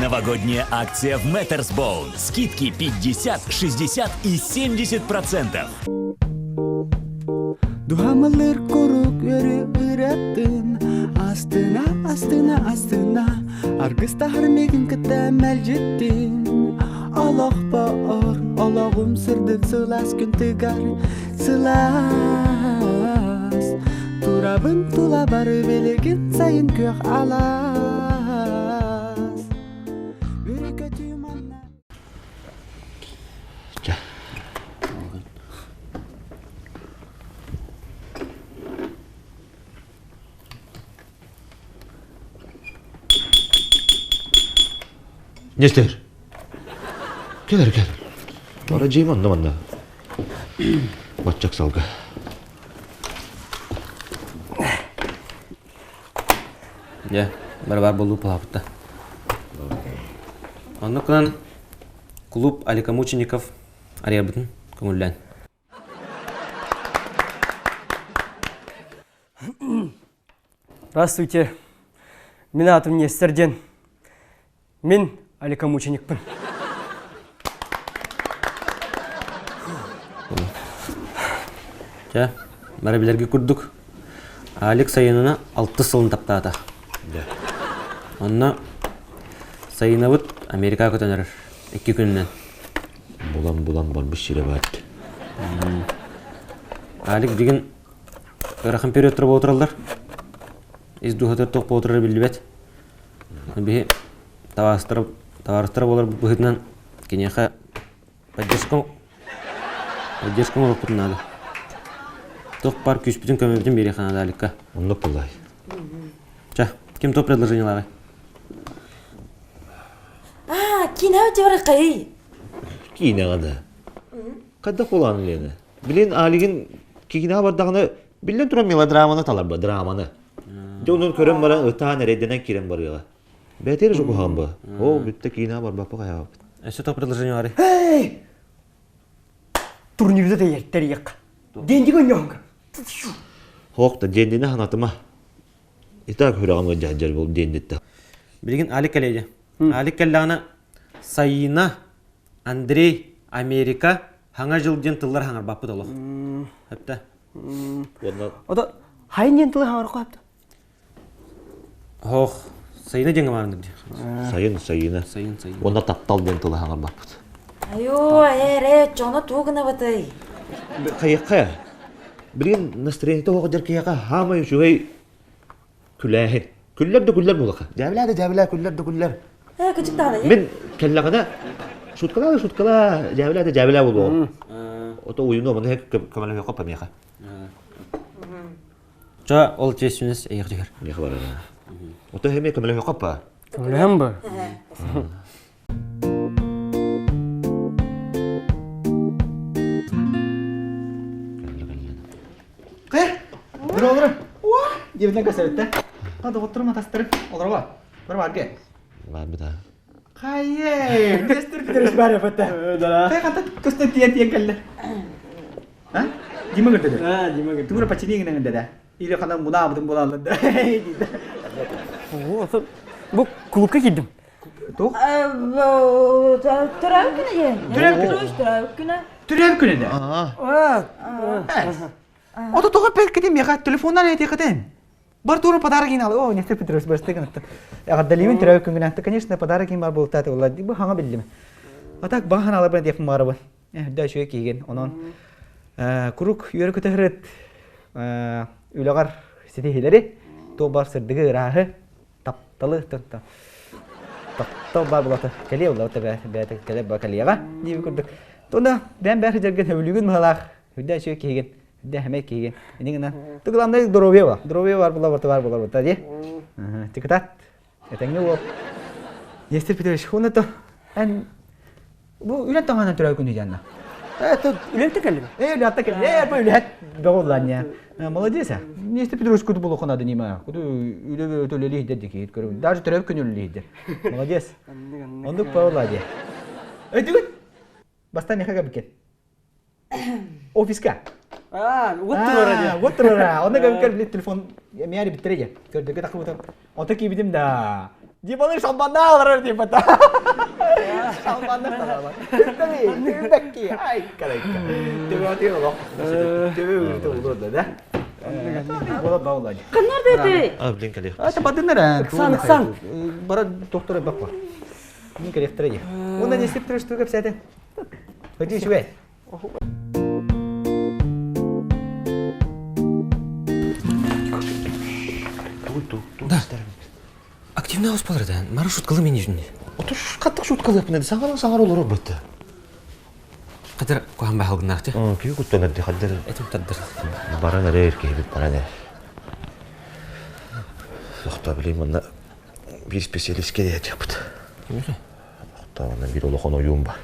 Новогодняя акция в Мэттерсбоун. Скидки 50, 60 и 70 процентов. Дуһамылыр курук өрү ыратын Астына, астына, астына Аргыстаһар мигин кытта мэлдьиттин Олохпоор, олоҕум сырдык сылаас күн тыгар Сылаас Турабын тула бары билигин сайын күөх алаас Үрүкөтүү манна Чэ. Нестер. Кел кел. Бара жейм онно манна. Баччак салга. Дьэ, барабар болуу палаабытта. Онно кынан клуб Алика Мучеников арыйарбытын көҥүллээн. Здравствуйте. Мин аатым Нестер диэн. Мин Алика Мученикпын. Чэ, бары билэргэ курдук, Алик сайынына алтыс сылын таптаата. Онно сайынабыт Америкаҕа көтөн эрэр икки күнүнэн. Булан-булан барбыт сирэ баар. Алик билигин ыарахан периодтара буола тураллар. Ис дууһатыгар туох буола турара биллибэт. Биһи табаарыстара, табаарыстара буолар быһыытынан киниэхэ поддержка поддержка оҥоруохпутун наада. Туох баар күүспүтүн көмөбүтүн биэриэххэ наада Аликка. Оннук буолай. Чэ, ким то предложениелааҕый? А, киинэҕэ дьыбарыкай. Киинэҕэ да. Хайдах буолаан Лена? Билин Алигин киинэҕэ бардаҕына биллэн туран мелодраманы таларба, драманы. Дьэ онон көрөн баран ытаан эрэйдэнэн киирэн барыаҕа. Бээтэр же куһаҕан ба. О, бүттэ киинэҕэ барбаппа хайаабыт. Өссө то предложение бары. Эй! Турнирда тэрийэк. Деньги гоньоҥ. Хоох да дендини ханатыма. Итак хүрэҕим ыдьаһдьар бол диэндитте. Билигин Алик кэлиэ. Алик кэллэҕинэ Саина, Андрей, Америка, Хаҥа дьыл диэн тыллар хаҥарбаппыт олох. Хөптө. Уонна Ото хайын диэн тылы хаҥарко хөптө. Хоох, Сайына диэн гымаарыныр дии. Сайын, Сайына. Сайын, Сайын. Уонна таптал диэн тылы хаҥарбаппыт. Айоо, ээ, дьоно тугу гынабытый? Хайыхха. Билигин настроениета оҕо дьэр киһиэхэ хаамай үчүгэй күлээһин. Күллэр да күллэр буолаха. Дьээбилээ да дьээбилээ, күллэр да күллэр. Ээ, кычык даҕаны. Мин кэллэҕинэ шуткалаа да шуткалаа, дьээбилээ да дьээбилээ буолуоҕум. Ото уйуну омуну көмөлөһүөххэ помеха. Ча ол ответственность эйиэхэ түһэр. Миэхэ барар. Ото эмиэ көмөлөһүөххэ па. Көмөлөһөн ба. Кэ, олору. Диэбитинэн көрсөбүттэ. Ха доҕотторум атастарым олорго. Бар барге. Барбыта. Хайе, Нестер Петрович бар эпэтэ. Хай хата көстөн тиэн тиэн кэллэ. А? Дима көрдө. А, Дима көрдө. Тугура почини гынан да. Или хана мунаабытын булаллар да. О, бу клубка киирдим. Туох? Төрөөбүт күнэ диэн. Төрөөбүт күнэ. Төрөөбүт күнэ да. Ото тоҕо пелкити миэхэ телефоннан этиэхэтин. Бар тура подарок ин ал. О, Нестер Петрович барсты гынатты. Эҕэрдэлиибин төрөөбүт күнгүнэн. Конечно, подарок ин бар буолтааты буолла. Бу хаҥа биллим. А так бахан алабын диэхпин баарабын. Үрдэ үчүгэй киһигин. Онон курук үөрэ көтөһөрөт үлэҕэр ситиһилэри, туох бар сырдыгы ырааһы, тапталы таптал баар булата кэлиэ булата бэйэтэ кэлэр ба кэлиэҕэ диэби курдук. Тона бэйэм бэйэ сылдьаргын сөбүлүүгүн быһалаах үрдэ үчүгэй киһигин үрдэ хэмэй киһигин ини гынан ты главное здоровье ба здоровье бар була барта бар була барта дии тикытат этэҥҥэ уоп Нестер Петрович хуна то эн Бу үлэн таҥаһынан төрөөбүт күнү дианна. Это үлэнтэ кэллим. Э, үлэтте кэллим. Э, бу үлэт бөҕө улаанньа. Молодец. Нестер Петрович куду булуохуна да нима. Куду үлэ өтөлөлі хидер дики көрөбүн. Даже төрөөбүт күнү үлэлии хидер. Молодец. Ондук паула ди. Өйдүгүт? Бастан меха кабикен. Офиска. А, вот турара ди. Вот турара. Онда кабикер билет телефон мяри биттере. Көрдөгө такыбытым. Ото кийбитим да. Диманы шалбанна аларар типа. Шалбанна талама. Күбәкки, ай, карайка. Төбө отыр олох. Төбө үрді улу да, да? Бола баула. Каннар дети. А, блин, калех. А, это бадыннар. Ыксан, ыксан. Бара доктор бак бар. Мин керектер ди. Онда не істеп тұрыш түгіп сәті. Ходи шуэ. Да. Активный аус болар да. Мара шуткалы мен жүнне. Отуш каттык шуткалы yapın Саңар саңар олар бітті. Қадыр қуан бахалгынақты. Күйі күттен әбді қадыр. Этим таддыр. Баран әрі еркей бит баран әрі. Тоқта білейм, онна bir специалист керек yapıt. Тоқта, онна bir олохон ойуум бар.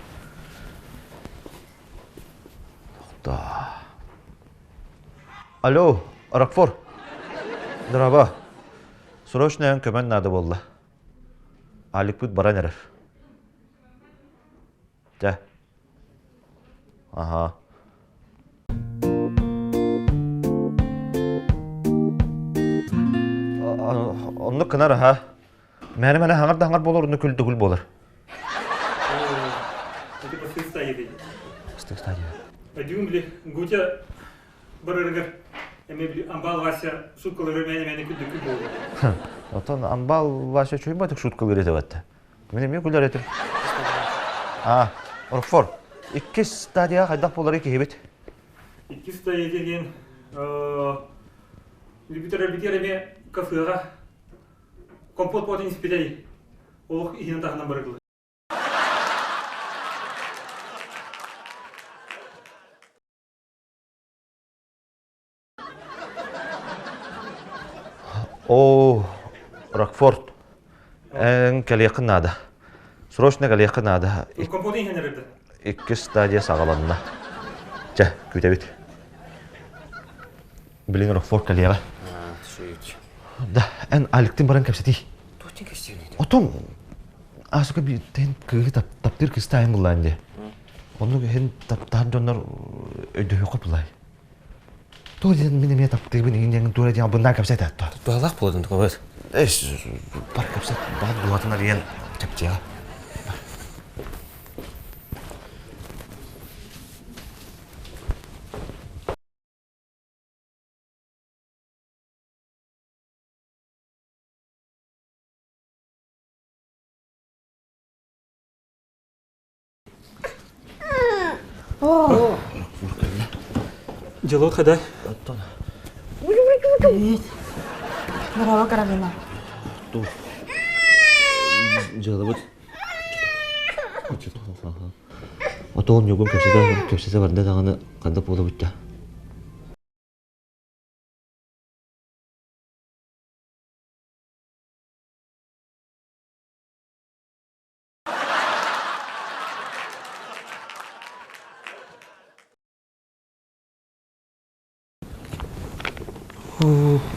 Тоқта. Алло, Рокфор. Драба. Срочно эн көмөн надо болла. Алик бут баран эрер. Дә. Ага. Оннук кынар аха. Мэне мэне хаңар да хаңар болор, онну күл түгүл болар. Это бастык стадия. Бастык стадия. Бүгүн били Гутя барырыгар эме били амбал Вася шуткалары мэне мэне күл түгүл болор. Отон амбал Вася чуйбатык шуткалары деп атты. Мен эме күлөр этим. А, Рокфор. Икки стадия хайдах болар киһибит. Икки стадия деген Любитер битер эме кафега компот потин испитей. Олох иһинен таһынан барыгылы. О, Рокфорд. Эн кэлиэххин наада. Срочно кэлиэххин наада. Компот иһин эрэрдэ. Икки стадия саҕаланна. Чэ, күүтэбит. Билин Рокфорд кэлиэҕэ. Да, эн Аликтин баран кэпсэтий. Отон асука би тен кыыһы таптыыр кыстаайын буллаан дии. Оннук иһин таптаан дьоннор өйдөһүөххэ булай. Туох диэн мин эмиэ таптыыбын иҥин диэн туора диэн албыннаан кэпсэтэ атта. Туһалаах буолатын тугабыт. Эс, бар кэпсэт, баат булатын арыйан чэпчиэҕэ. Дьолуот хада. Привет. Браво, Каролина. Дьыалабыт Отоон ньугун кэпсэтэ кэпсэтэ барда даҕаны ханна буола бүттэ.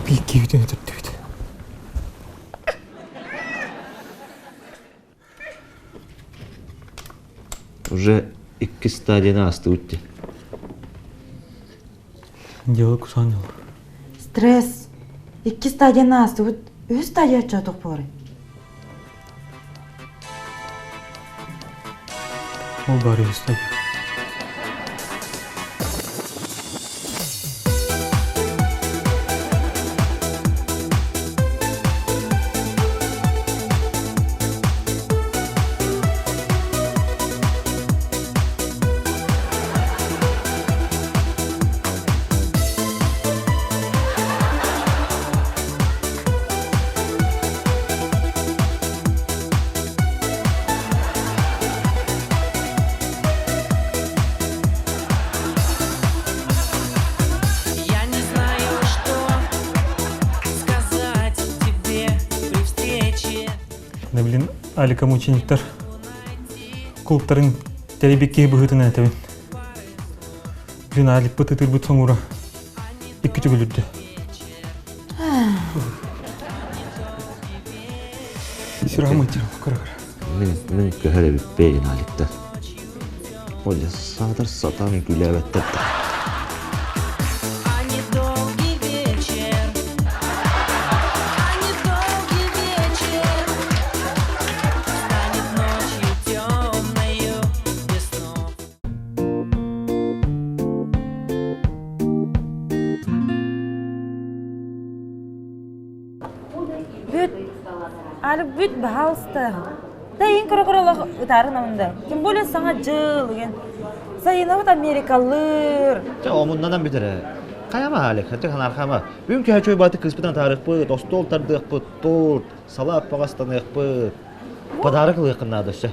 Бииккибитин өтөрдүбүт. Уже икки стадияны астыбыт дии. Дело кусаан дьоло. Стресс. Икки стадияны астыбыт. Үс стадия отчетух буолар. Ол бары үс стадия. Я не знаю, что сказать тебе при встрече. Да блин, Алика мучениктар клубтарын тэрийбит киһи быһыытынан этэбин. Блин, Аликпыт ытырбыт соҥура икки төгүлүрдэ. Сүрэҕим ыйдыр, кыра-кыра. Мин, мин көһөр эбиппиэн Аликтан. Оля саатар сатаан күлээбэттэр да. А недолгий вечер, а недолгий вечер. Алик бүт, баһаалыста. Да иин көрө-көрө олох ытаарын амында. Тем более саҥа дьыл деген. Сайынабыт Америкалыыр. Чэ, омуннанан бүтэрэ. Хайама, Алик, хача ханархама. Бүгүн киһи чуй баты кыыспытын атаарыахпыт, остуол тардыахпыт, торт, салаат баҕастаныахпыт. Подарок ылыаххын наада өссө.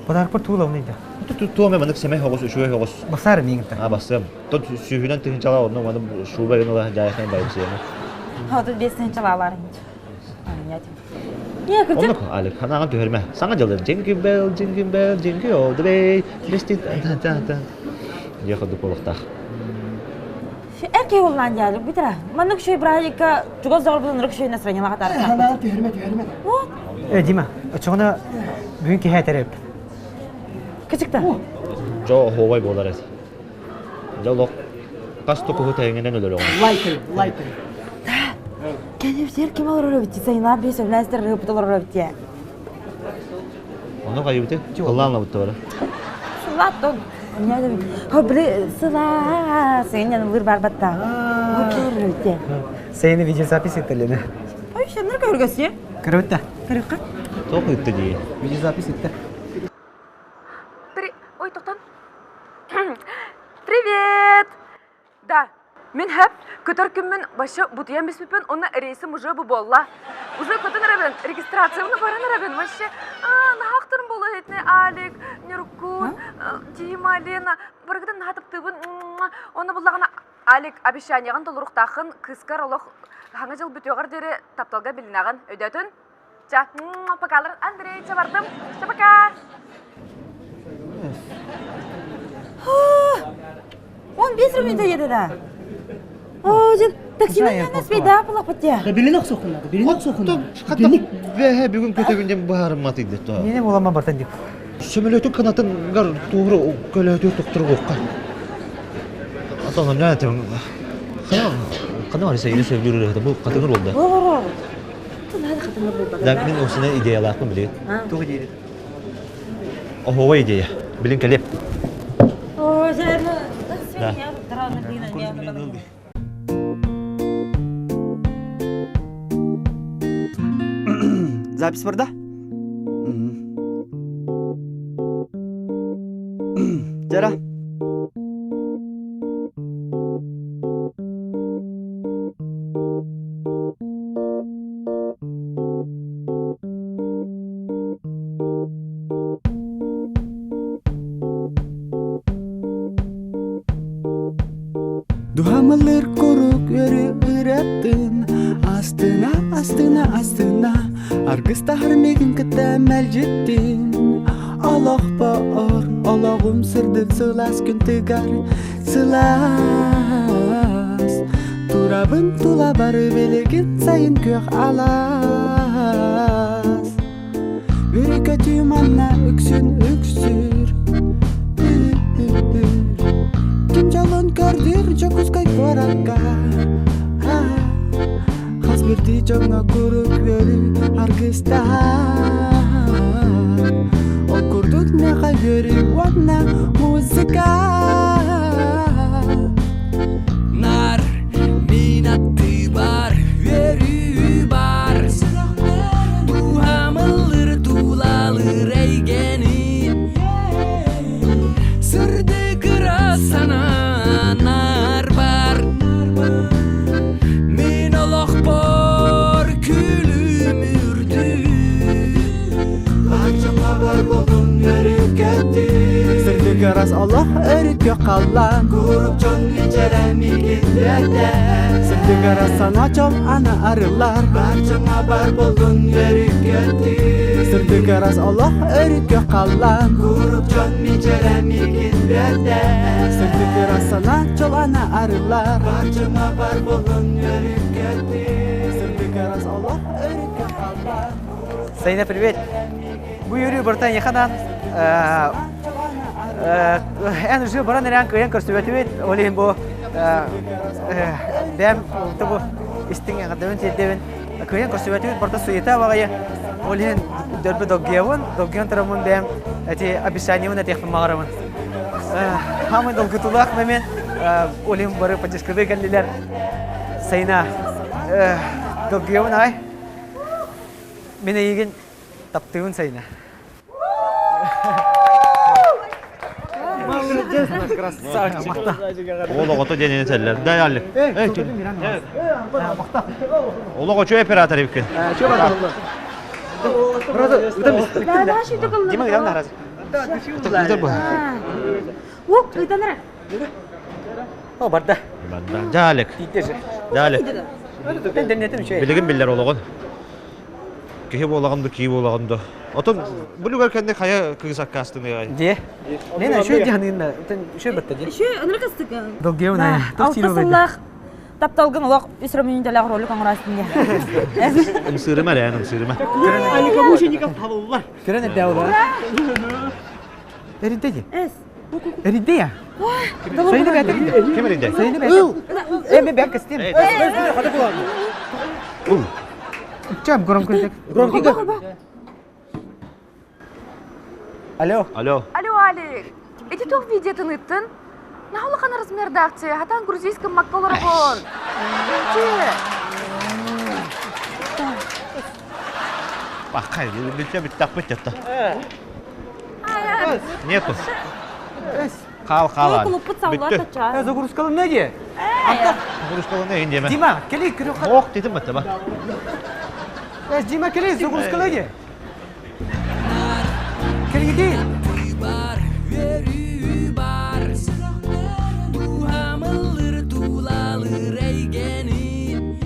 Подарокпар туу ылабын ыйда. Туом маннык сэмэй хоҕус, үчүгэй хоҕус. Басаар миигин А бассыам. Тот сүүһүнэн тыһыынчалаа онно маны шуба гын ыла жаайхан байымсыйама. Отут биэс тыһыынчалаалаар Не, кырдьык. Оннук, Алик, ханаҕын түһэрмэ. Саҥа дьылы Jingle bell, jingle bell, jingle all the way. Листит та та. Дьэ курдук буолуохтаах. Эр киһи улаан дьаалык бүтэрэ. Маннык үчүгэй бырааһынньыкка чугас доҕорбутун ынырык үчүгэй настроениелаах атаарыахтаахпыт. Ханаҕын түһэрмэ, түһэрмэ. Вот. Э, Дима, оччоҕуна бүгүн киһи этэр эбит. Кычыкта. Дьо оһуобай буолар эт. Дьэ олох хас да куһу тэҥинэн өлөрөҕүн. Лайкай, лайкай. Кэнэбитигэр ким олорор эбит? Сайынлаах биир сөбүлээн ырыапыт олорор эбит дии. Ону хайыбыты? Кыллаан лабытта бара. Сылаат тон. Били сылаа сыгынньан ылыр барбатта. Окей, Сайыны видеозапись иттерлене. Ой, шаннар көргөсү. Көрөбүт Көрүккэ. Тоқ ытты дии. Видеозапись итте. При... Ой, тоқтон. Привет! Да, мин хэп көтөр күммүн вообще бутуйан биспиппин уонна рейсим уже бу буолла. Уже көтөн эрэбин, регистрацияны баран эрэбин. Вообще, наһаахтарын буолуо этини Алик, Нюркун, Дима, Лена. Барыгытын наһаа таптыыбын. Онно буллаҕына Алик обещаниеҕын толоруохтааххын, кыыскар олох хаҥа дьыл бүтүөҕэр диэри тапталга билинэҕин. Өйдөөтүн? Ча, покалар Андрей, ча бардым. Ча пока. Он бес рублей еді да. О, жен таксимен наспей да булапыт я. Билин охсохунна, билин охсохунна. Бэһэ бүгүн көтөгүн дем баһарым атыйды то. Мені болама бартан деп. Сөмөлөтүн канатын гар тууру көлөтү токтуругукка. Атон не этим. Хана хана барыса или сөбүлүр бу катыңыр болду. О, Да, мин осына идеялаахпын билигин. Тугу диир? Оһуобай идея. Билин кэлиэп. О, Да. Запись бар да? Жара. Дуһамылыр курук өрү ыраттын Астына, астына, астына Аргыстаһар мигин кытта мэлдьиттин Олохпоор, олоҕум сырдык сылаас күн тыгар Сылаас Турабын тула бары билигин сайын күөх алаас Бүрүкөтүү манна үксүн үксүр Ким дьолун көрдүүр Дьокуускай куоракка Хас биирдии дьоҥҥо куруук үөрүү аргыстаһар Ол курдук миэхэ үөрүү уонна музыка Нар мин аттыбар үөрүү бар Дууһамылыр тулалыр эйгэни Сырдык ыра санаанар бар Мин олохпор күлүм үрдүү Барчама бар болдун өрүкөтүү Сырдык ырас олох өрүккө халлаан Курук дьон мичээрэ миигин үөрдэр Сырдык ырас санаа чол ана арыллар Барчама бар болдун өрүкөтүү Сырдык ырас олох өрүккө халлаан Курук дьон мичээрэ миигин үөрдэр Сырдык ырас санаа чол ана арыллар Барчама бар болдун өрүкөтүү Сырдык ырас олох өрүккө халлаан Сайына, привет! Бу үөрүү барыта эйиэхэ эн уже баран эрэн кыайан көрсүбэтибит. Ол иһин бу бэйэм бу истиҥ эҕэрдэбин тиэрдэбин. Кыайан көрсүбэтибит барыта суета баҕайы. Ол иһин дөрбө долгуйабын, долгуйан тураммын бэйэм эти обещаниябын этиэхпин баҕарабын. Самый долгутуулаах момент ол иһин бары поддержкалыы кэллилэр. Сайына долгуйабын аҕай. Мин эйигин таптыыбын Сайына. Красавчик. Ол оҕото диэн этэллэр. Дай Алик. Олох очу оператор эбиккин. Дима, я на раз. Ук, ыйтанара. О, барда. Барда. Жалик. Жалик. Билигин биллэр олоҕун. Киһи буолаҕын да, кии буолаҕын да. Отон бүлүгэр кэнни хайа кыыс аккаастыныай? Дие. Мен үшө диханын үшө бытта ди. Үшө ынырык ыстык. Долгиевна. Алта сыллаах тапталгын олох үс рөмүнүтэлээх ролик оҥорасың дия. Ымсыырыма эрэ, ымсыырыма. Аликабушеников табыллар. Көрөн эрдэ ол. Эридде ди. Эс. Эридде я. Сайыны бәтер. Ким эридде? Сайыны бәтер. Э, мен бәк кестем. Чап громко. Громко. Алло. Алло. Алло, Алик. Эти туох видеотын ыттын? Наһа размердаахчы, хатан грузийском макколорбон. Бакай, бүтэ бүттәк бүтті. Нету. Қал, қал. Клубпут саулар тача. Загрузкалы не де? Загрузкалы не деме? Дима, кели кірі. Ох, дедім бітті ба. Дима, кели, загрузкалы де? Кели де? Бар, үөрүү бар Дуһамылыр тулалыр эйгени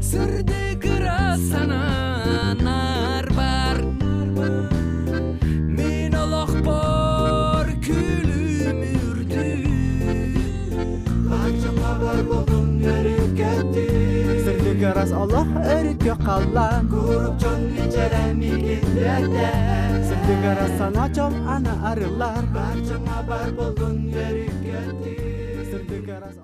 Сырдык ыра сананар бар Мин олохпор күлүм үрдү Сырдык ырас олох өрүккө қаллан Курук чон Сырдык ырас сана чол ана арылар Барчаңа бар болдун өрүккө Сырдык ырас